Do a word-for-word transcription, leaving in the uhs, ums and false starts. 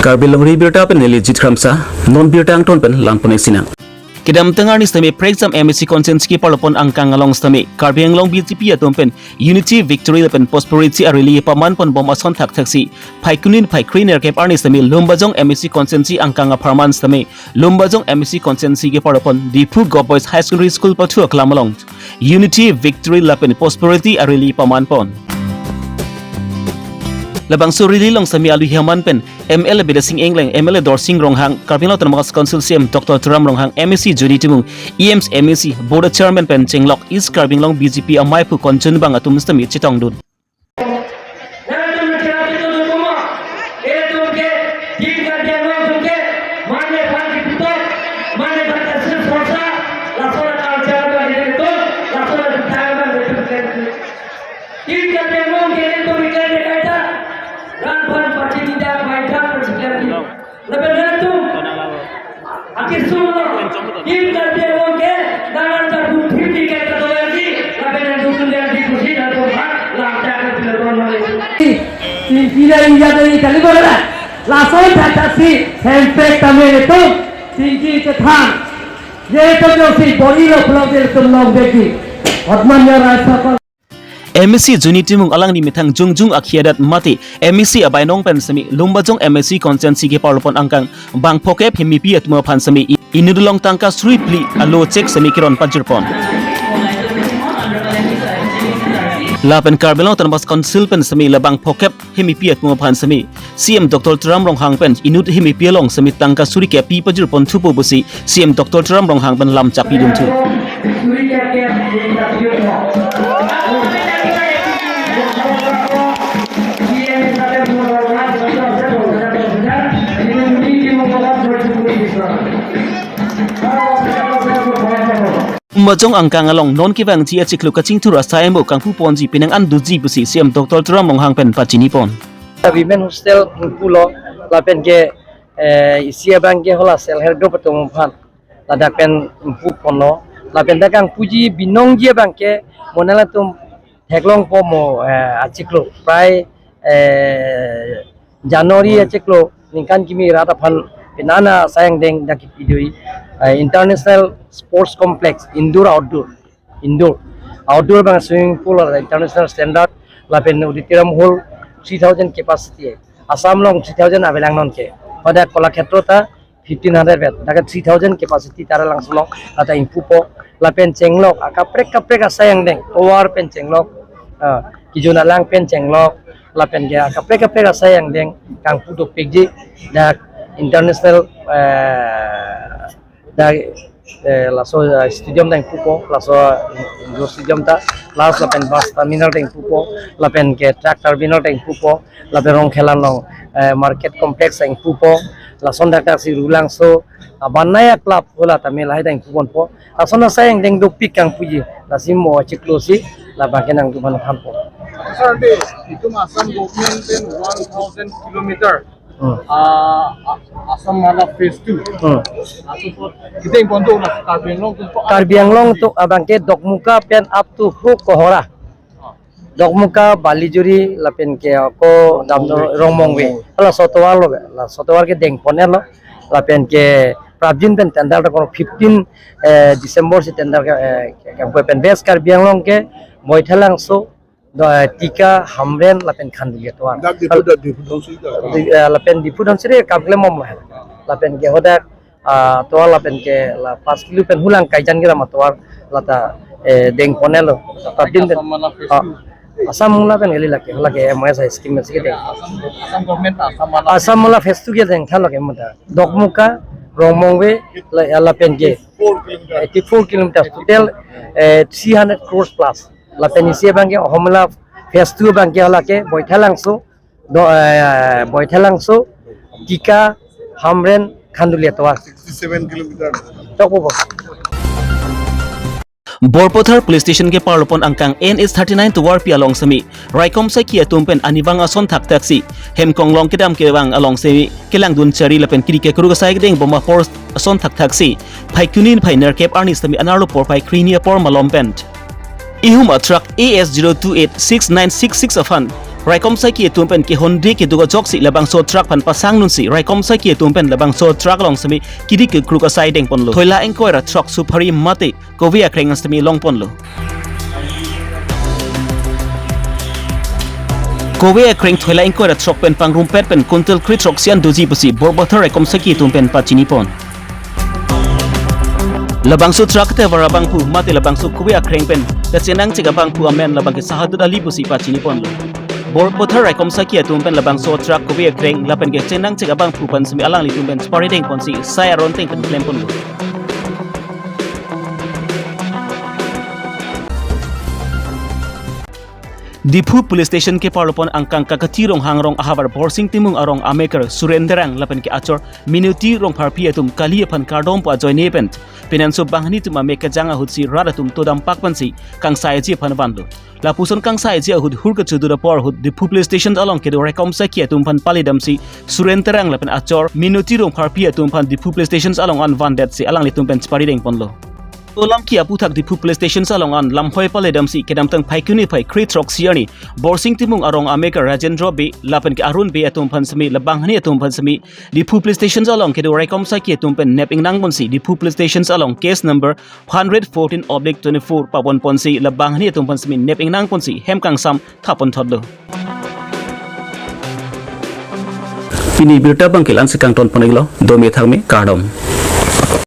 Karbi Longri Abirta pen neli Jit Kramsa, non birta angton pen langpon-ik sinang. Kedamtang arni sitame Prekjam M A C constituency keparlopon angkang along sitame Karbi Anglong B J P atum pen Unity, Victory lapen Prosperity a-rally pamanpon bom ason thakthaksi Phaikuni niphai krenerkep arni sitame Lumbajong M A C constituency angkang apharman sitame Lumbajong M A C constituency keparlopon Diphu Govt Boys High Secondary School pathu aklam along Unity, Victory lapen Prosperity a-rally pamanpon. Labangso rally along sitame alu ahaman pen M L A Bidya Sing Engleng, M L A Dorsing Ronghang, Karbi Anglong Autonomous Council C E M Doctor Tuliram Ronghang, M A C Joni Timung, E M C, M A C, Board Chairman pen chenglok East Karbi Anglong B J P amei aphu konchunbang atum sitame chetongdun. Lapen nanglitum akesung lo, Team Karbi Anglong ke, nanglitum thip thip ke katoverji, lapen nanglitum thip thip pusi nanglitum ha, langchak ke pila ton mali. Tingki la iya dari kali bola. Lason tata si, hempek tame netum, tingki chethan. Ye to jo si, bori lo pulang de tum long deki. Otman ya rasa ko. M A C Joni Timung alangli methang jongjong akhei adat mate M A C abainong pen sitame Lumbajong M A C constituency keparlopon angkang bang phokep hemipi atum aphan sitame i-, inut along tangka suri phli alo chek sitame keron pajirpon. Lapen Karbi Anglong Autonomous Council pen sitame labang phokep hemipi atum aphan sitame C E M Doctor Tuliram Ronghang pen inut hemipi along sitame tangka suri kepi pajirpon thupo pusi C E M Doctor Tuliram Ronghang pen lam chapidun thu. Lumbajong angkang along non kevangji achiklo kachingthur asai amo kangpuponji penang an doji pusi C E M Doctor Tuliram Ronghang pen pachinipon. Women hostel ingpu lo, lapen ke, eh, isi abang ke hala self help group atum aphan ladak pen ingpuponlo, lapen dak kangpuji binongji abang ke mo nanglitum theklongpo mo, eh, achiklo prai, eh, January achiklo ningkan kimi rat aphan penang asai angdeng dak kipidoi, eh, International Sports Complex, indoor outdoor. Indoor. Outdoor abang swimming pool la international standard, lapen auditorium hall three thousand capacity. Assam along three thousand avelang non ke. Pada Kalakshetra ta fifteen hundred bed. Dak three thousand capacity Taralangso along lata ingpupo. Lapen chenglok akaprek kaprek asai angdeng. Tovar pen chenglok. Ah, kejun alang pen chenglok. Lapen ke akaprek kaprek asai angdeng kangpu dopikji. Dak international, eh, dak, eh, laso, eh, stadium ta ingpupo, laso, eh, indoor stadium ta, last lapen bus terminal ta ingpupo, lapen ke truck terminal ta ingpupo, lapen Rongkhelan along, eh, market complex ta ingpupo, lason dak dak si Rulangso, ah, Banaya Club hala tame lahai ta ingpuponpo, lason asai angdeng dopik kangpuji, lasi mo achiklo si, labang ke nangtum aphan thanpo. Sir, ante, itum Assam government pen one thousand kilometer Hmm. Ah, A-, Assam Mala phase two. Hmm. Laso apot kedeng pon do na Karbi Anglong atum to. Karbi Anglong atum abang ke Dokmoka pen up to Kohora. Dokmoka, Balijuri, lapen ke ako dam Rongmongve. Rongmongve. Laso atovar lo, laso atovar kedengpon lo. Lapen ke prapjin pen tender ta kono fifteen, eh, December si tender ke, eh, ke, ke pen West Karbi Anglong ke Baithalangso, do, eh, Tika, Hamren, lapen Khanduli atovar. Dak Diphu, dak Diphu Dhansiri dak. Di, eh, lapen Diphu Dhansiri kam klem bom lo. Lapen ke hadak, ah, atovar lapen ke la pas kilo pen hulang Kaijan Gram atovar lata, eh, dengponlo. Tapi Assam Mala phase ah, two. Assam Mala pen kali lake, lake M S I scheme si kedeng. Assam, Assam government Assam Mala. Assam Mala phase two kedeng tha lake muda. Dokmoka, Rongmongve, la, lapen ke Four kilometer. Eighty-four kilometers, total, eh, three hundred crores plus. Lapen isi abang ke Assam Mala phase two abang ke lake Baithalangso, do, eh, Baithalangso, Tika, Hamren, Khanduli atovar. Sixty-seven kilometer. Tok bo. Borpathar Police Station keparlopon angkang N H thirty-nine tovarpi along sitame raikom saiki atum pen arnivang ason thakthaksi hem konglong kedam kevang along sitame kelangdun chari lapen kiri kekru kasai kedeng bom apor ason thakthaksi Phaikuni niphai nerkep arni sitame anerlo porphai krehini apor malom pen ihum a truck A S zero two eight six nine six six aphan Raikom saiki atum pen kehonde keduk ajoksi labangso truck aphan pasang dunsi raikom saiki atum pen labangso truck along semi kidi kekruk asai dengponlo. Thoila ingkoi ra throk suphari mate kove akreng semi longponlo. Kove akreng thoila ingkoi ra throk pen pangrumpet pen kuntal kre throksi an doji pusi Borpathar raikom saiki atum pen pachinipon. Labangso truck te vara abangphu mate labangso kove akreng pen kachenangchek abangphu amen labang ke Sahadut Ali pusi pachiniponlo. Borpathar raikom saiki atum pen labangso truck kove akreng lapen kachenangchek abangphu aphan semi alanglitum pen chepari dengponsi sai aron teng pen klemponlo. Diphu Police Station keparlopon angkang Kakati Ronghang rong ahavar Borsing Timung arong amekar Suren Terang lapen ke achor Minuti Rongpharpi atum kali aphan kardom pu ajoine pen penanso banghini atum amek kejang ahutsi rat atum todampak pensi kangsai aji aphan vanlo. Lapuson kangsai aji ahut hur kechodur apor ahut Diphu Police Station along kedo raikom saiki atum aphan palidamsi Suren Terang lapen achor Minuti Rongpharpi atum aphan Diphu Police Station along an vandetsi alanglitum pen chepari dengponlo. Tolamki aputhak Diphu Police Station along an lamhoi palidamsi kedamtang Phaikuni phai kre throksi arni Borsing Timung arong amekar Rajendra Bey lapen ke Arun Bey atum aphan semi labanghini atum aphan semi Diphu Police Station along kedo raikom saiki atum pen nep ingnangponsi Diphu Police Station along case number hundred fourteen oblique twenty-four paponponsi labanghini atum aphan semi nep ingnangponsi hem kangsam thaponthotlo. Pini birta abang ke la-ansi kangtonpon-iklo, dome thakme, kardom.